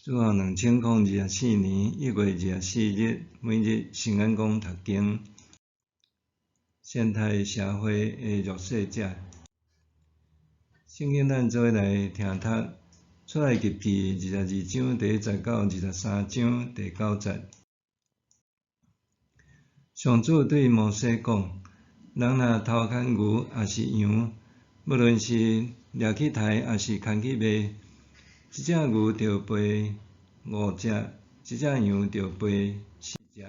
主後2024年1月24日，每日新眼光讀經，善待社會的弱勢者。聖經咱做伙來聽讀出埃及記22章第1節到23章第9節。上主對摩西講：人若偷牽牛抑是羊，無論是掠去刣抑是牽去賣，一隻牛著賠五隻，一隻羊著賠四隻。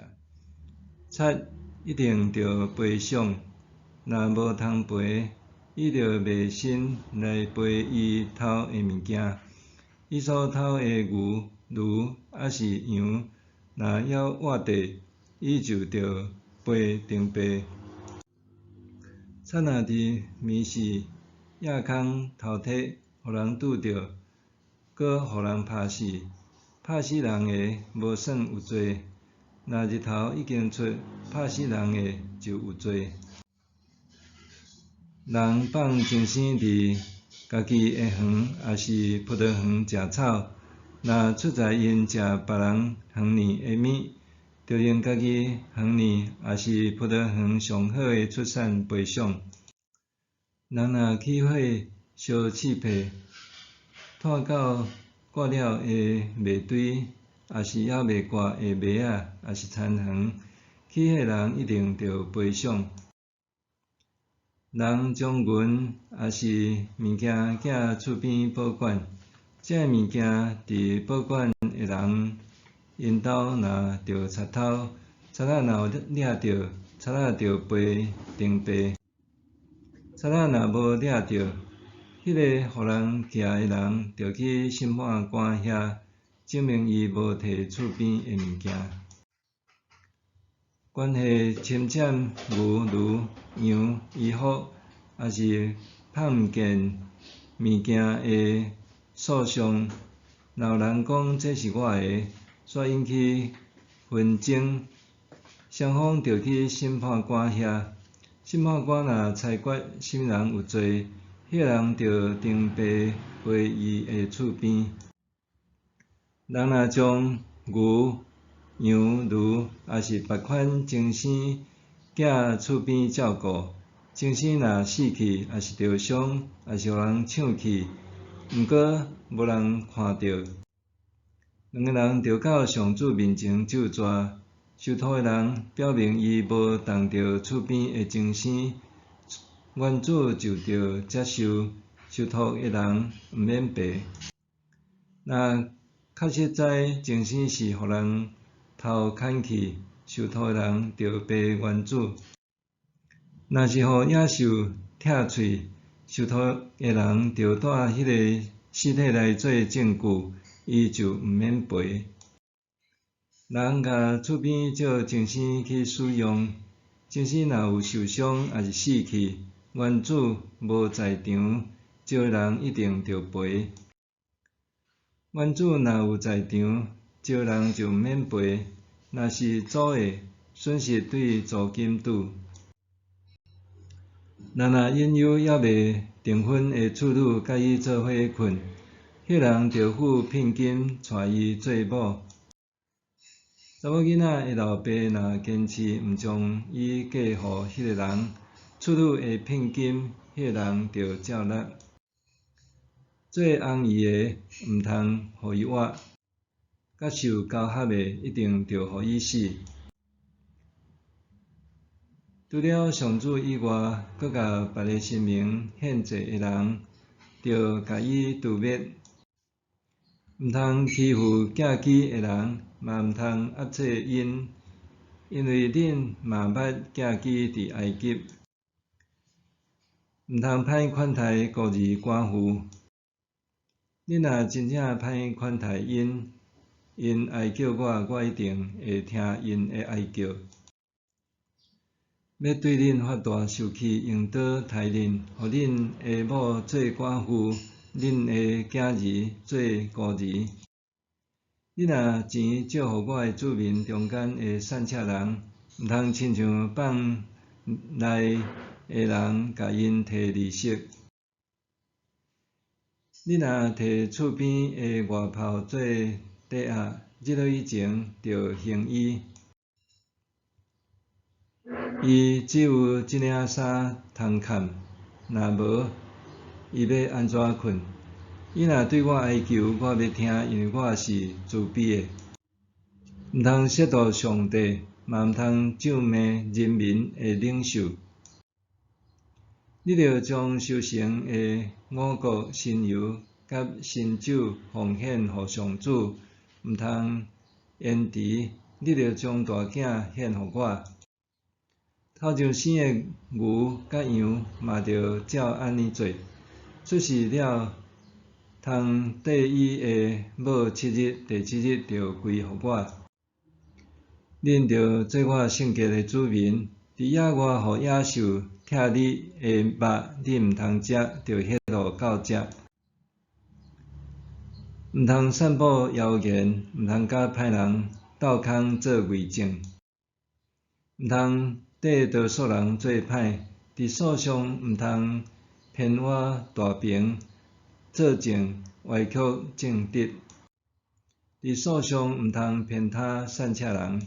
賊一定著賠償，若無通賠，伊著賣身來賠伊偷的物件。伊所偷的牛、驢抑是羊，若猶活著，伊就著賠重倍。賊若佇暝時夜空偷提，予人拄著，閣予人拍死，拍死人的無算有罪；若日頭已經出，拍死人的就有罪。人放精牲佇家己的園抑是葡萄園食草，若出在𪜶食別人園內的物，著用家己園內抑是葡萄園上好的出產賠償。人若起火燒刺皮，湠到割了的麥堆，抑是猶未割的麥仔，抑是田園，起火人一定著賠償。人將銀抑是物件寄厝邊保管，這物件佇保管的人𪜶兜若著賊偷，賊仔若有掠著，賊仔著賠重倍。賊仔若無掠著，彼個予人寄的人著去審判官遐，證明伊無提厝邊的物件。關係侵佔牛、驢、羊、衣服，抑是放毋見物件的訴訟，若有人講這是我的，煞引起紛爭，雙方著去審判官遐。審判官若裁決啥物人有罪，彼個人著重倍賠伊的厝邊。人若將牛、羊、驢，抑是別款精牲寄厝邊照顧，精牲若死去，抑是著傷，抑是予人搶去，毋過無人看著，兩个人著到上主面前就坐，受託的人表明伊無動著厝邊的精牲，原主就著接受，受託的人毋免賠。若確實知精牲是予人偷牽去，受託的人著賠原主。若是予野獸拆喙，受託的人著帶彼个屍體來做證據，伊就毋免賠。人共厝邊借精牲去使用，精牲若有受傷抑是死去，原主無在場，借的人一定著賠。原主若有在場，借的人就毋免賠。若是租的，損失對租金拄。人若引誘猶未訂婚的處女佮伊做伙睏，彼个人著付聘金娶伊做某。查某囡仔的老爸若堅持毋將伊嫁予彼个人，處女的聘金，彼个人著照納。做翁兒的毋通予伊活，佮獸交合的一定著予伊死。除了上主以外，閣共別个神明獻祭的人，著共伊誅滅。毋通欺負寄居的人，嘛毋通壓制𪜶，因為恁嘛捌寄居佇埃及。毋通歹款待孤兒寡婦。恁若真正歹款待𪜶，𪜶哀叫我，我一定會聽𪜶的哀叫。欲對恁發大受氣，用刀刣恁，予恁的某做寡婦，恁的囝兒做孤兒。恁若錢借予我的子民中間的散赤人，毋通親像放內的人共𪜶提利息。恁若提厝邊的外袍做抵押，日落以前著還伊。伊只有這領衫通崁，若無，伊欲按怎睏？伊若對我哀求，我欲聽，因為我是慈悲的。毋通褻瀆上帝，嘛毋通咒罵人民的領袖。你著將收成的五穀、新油佮新酒奉獻予上主，毋通延遲。你著將大囝獻予我。頭上生的牛佮羊嘛著照按呢做。出世了，通綴伊的母七日，第七日著歸予我。恁著做我聖潔的子民。佇野外予野獸拆你的肉，你毋通食，著歇落到遮。毋通散布謠言，毋通佮歹人鬥空做偽證，毋通綴多數人做歹，佇訴訟毋通偏倚大爿，作證歪曲正直。佇訴訟毋通偏袒散赤人。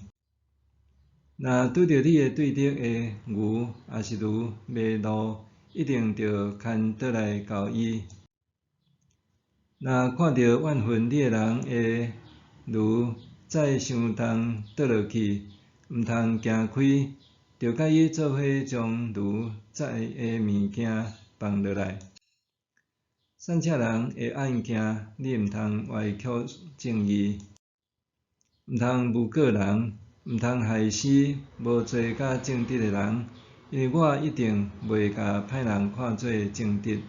若拄著你的對敵的牛抑是驢迷路，一定著牽倒來交伊。若看著怨恨你的人的驢載傷重倒落去，毋通行開，著佮伊做伙將驢載的物件放落來。散赤人的案件，你毋通歪曲正義，毋通誣告人，毋通害死無罪佮正直的人，因為我一定袂共歹人看做正直。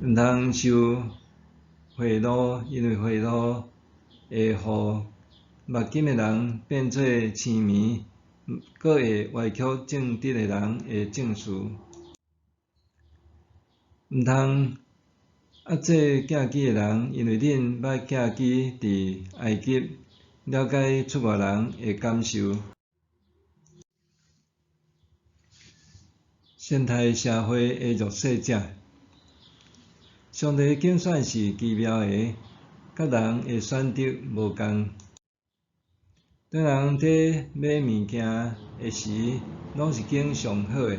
毋通受賄賂，因為賄賂會予目金的人變做痴迷，閣會歪曲正直的人的證詞。毋通壓制寄居的人，因為恁捌寄居佇埃及，了解出外人的感受。生態社會的弱勢者，上帝揀選是奇妙的，佮人的選擇無仝。當人佇買物件的時，攏是揀上好的。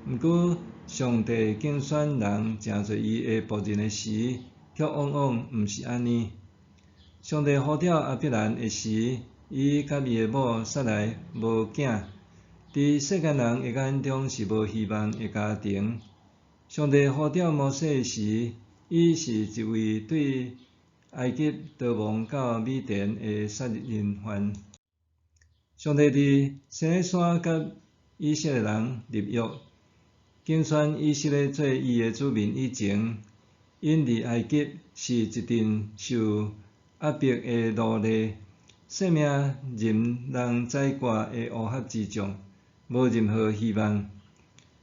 毋過，上帝揀選人成做伊的僕人的時，卻往往毋是按呢。上帝呼召亞伯蘭的時，伊佮伊的某撒萊無囝，佇世間人的眼中是無希望的家庭。上帝呼召摩西的時，伊是一位對埃及逃亡到米甸的殺人犯。上帝佇西奈山佮以色列人立約，揀選以色列做伊的子民以前，𪜶佇埃及是一陣受壓迫的奴隸，性命任人宰割的烏合之眾，無任何希望。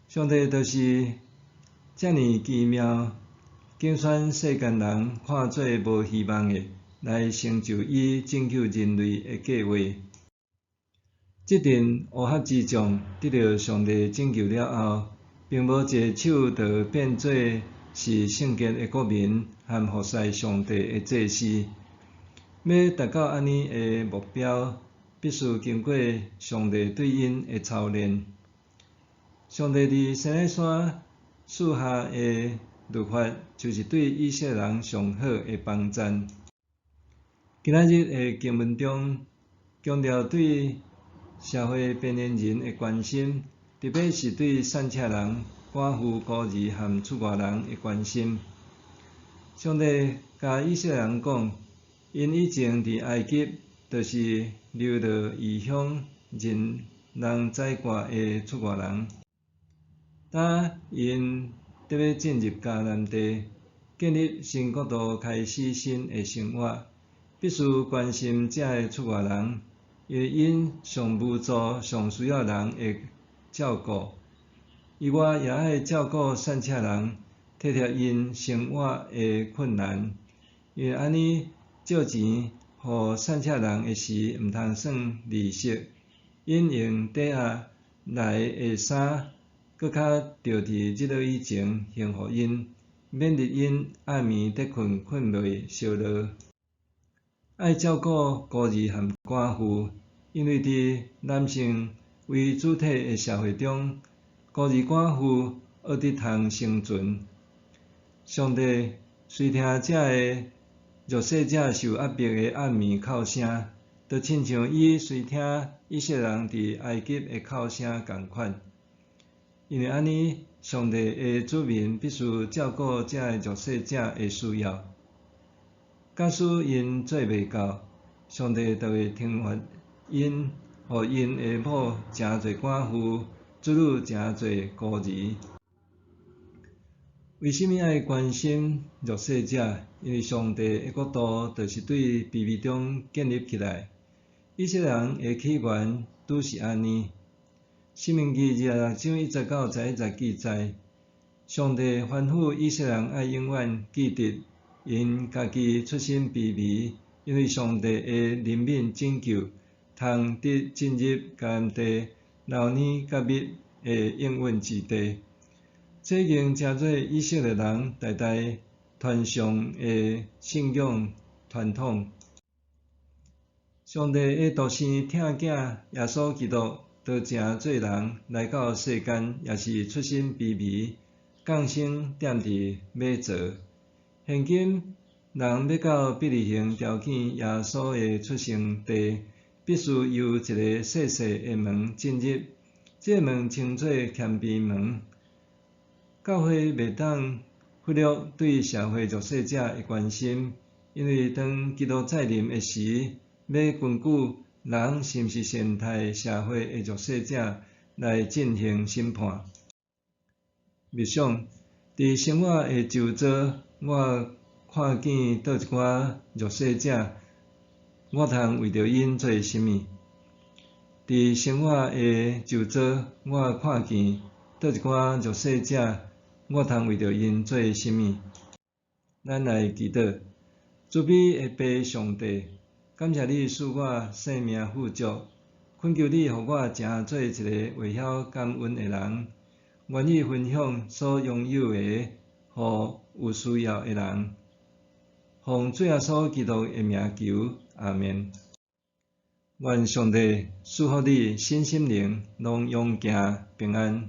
上帝就是遮爾奇妙，揀選世間人看做無希望的，來成就伊拯救人類的計畫。這陣烏合之眾得著上帝拯救了後，並無一个手就變做是聖潔的國民和服侍上帝的祭司。欲達到按呢的目標，必須經過上帝對𪜶的操練。上帝佇西奈山賜下的律法，就是對以色列人上好的幫贊。今仔日的經文中，強調對社會邊緣人的關心，特別是對散赤人、寡婦、孤兒和出外人的關心。上帝共以色列人講，𪜶以前佇埃及，就是流落異鄉、任人宰割的出外人。當𪜶得欲進入迦南地，建立新國度，開始新的生活，必須關心遮的出外人，因為𪜶上無助、上需要人的照顧。以外，也愛照顧散赤人，體貼𪜶生活的困難。因為按呢借錢予散赤人的時，毋通算利息，𪜶用抵押來的衫，閣較著佇日落以前還予𪜶，免得𪜶暗暝咧睏，睏袂燒熱。愛照顧孤兒和寡婦，因為佇男性為主體的社會中，孤兒寡婦學得通生存。上帝垂聽這个弱勢者受壓迫的暗暝哭聲，就親像伊垂聽以色列人佇埃及的哭聲仝款。因為按呢，上帝的子民必須照顧這个弱勢者的需要。假使𪜶做袂到，上帝就會懲罰𪜶，予𪜶的某成做寡婦，子女成做孤兒。為啥物愛關心弱勢者？因為上帝的國度就是對卑微中建立起來。以色列人的起源拄是按呢。申命記26章1節到11節記載，上帝吩咐以色列人愛永遠記得𪜶家己出身卑微，因為上帝會憐憫拯救，通得進入迦南地流奶佮蜜的應允之地。這已經成做以色列人代代傳承的信仰傳統。上帝的獨生疼囝耶穌基督，就成做人來到世間，也是出身卑微，降生踮佇馬槽。現今人欲到伯利恆朝見耶穌的出生地，必須由一个細細的門進入，這个門稱做謙卑門。教會袂當忽略對社會弱勢者的關心，因為當基督再臨的時，欲根據人是毋是善待社會的弱勢者來進行審判。默想，佇生活的周遭，我看見佗一寡弱勢者，我通為著𪜶做啥物？佇生活的周遭，我看見佗一寡弱勢者，我通為著𪜶做啥物？咱來祈禱，慈悲的父上帝，感謝你賜我生命富足，懇求你予我成做一个會曉感恩的人，願意分享所擁有的，予有需要的人。奉主耶穌基督的名求，阿們。願上帝賜福你身心靈攏勇健平安。